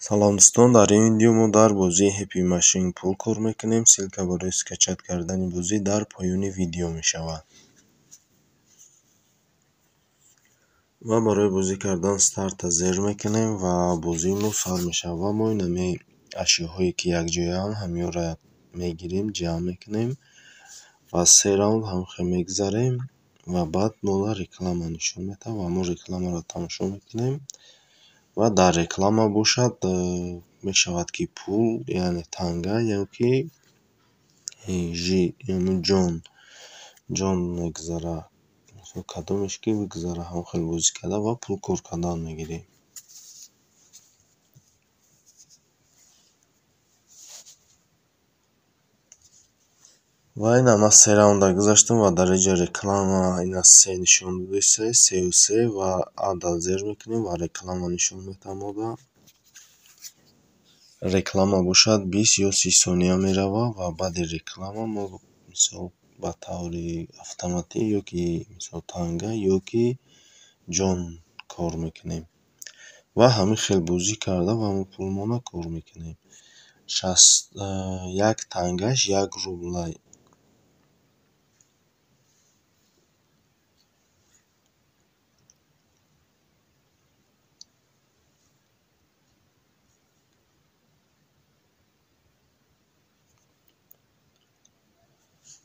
Салом дӯстон, дар ин видео мо дар бозии Happy Machine пул кор мекунем. Ссылка барои скачать кардани бозӣ дар поёни видео мешавад. Ва барои бозӣ кардан старта зер мекунем ва бозии мо сар мешавад. Ва мо инами ашёҳое ки якҷояанд, ҳамёро мегирем, ҷамъ мекунем ва се раунд ҳамхел мегзарем ва баъд моро реклама нишон медиҳад ва мо рекламаро тамошо мекунем. Ва дар реклама бошад, мешавад ки пул, яъне танга ё ки ҷон, ҷон мегзара. Кадомеш ки бигзара, ҳамхел бозӣ карда ва пул кор кардан мегирем. Ва ина ман се раунда гузаштам ва дар инҷа реклама ина се нишон додааст, сею се, ва ада зер мекунем ва реклама нишон медиҳад мода. Реклама бошад 20 ё 30 сония меравад ва баъди реклама мо мисол ба таври автоматӣ ё ки мисол танга ё ки ҷон кор мекунем. Ва ҳамин хел бозӣ карда ва мо пулмонро кор мекунем. 61 тангаш 1 рублай.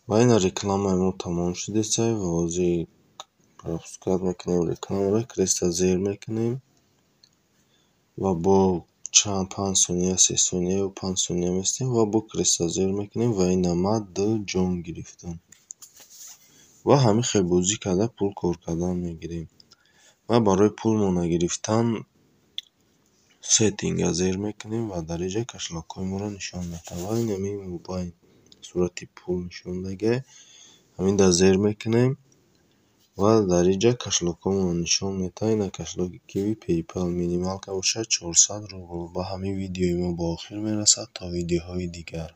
Ва ина рекламаи мо тамом шудааст ва ҳозир пропускать мекунем рекламаро, креста зер мекунем ва бо чанд 5 сония, 3 сония ё 5 сония местем ва бо креста зер мекунем ва ина ман ду ҷон гирифтам. Ва ҳамин хел бозӣ карда пул кор кардан мегирем. Ва барои пулмонро гирифтан сеттинга зер мекунем ва дар инҷа кошелёкҳои моро нишон медиҳад. Ва инами мобайн сурати пул нишон дагиай. Ҳаминда зер мекунем ва дар инҷа кошелёкҳомонро нишон медиҳад. Ина кошелёки Киви, PayPal минималка бошад 400 рубл. Ба ҳамин видеои мо ба охир мерасад. То видеоҳои дигар.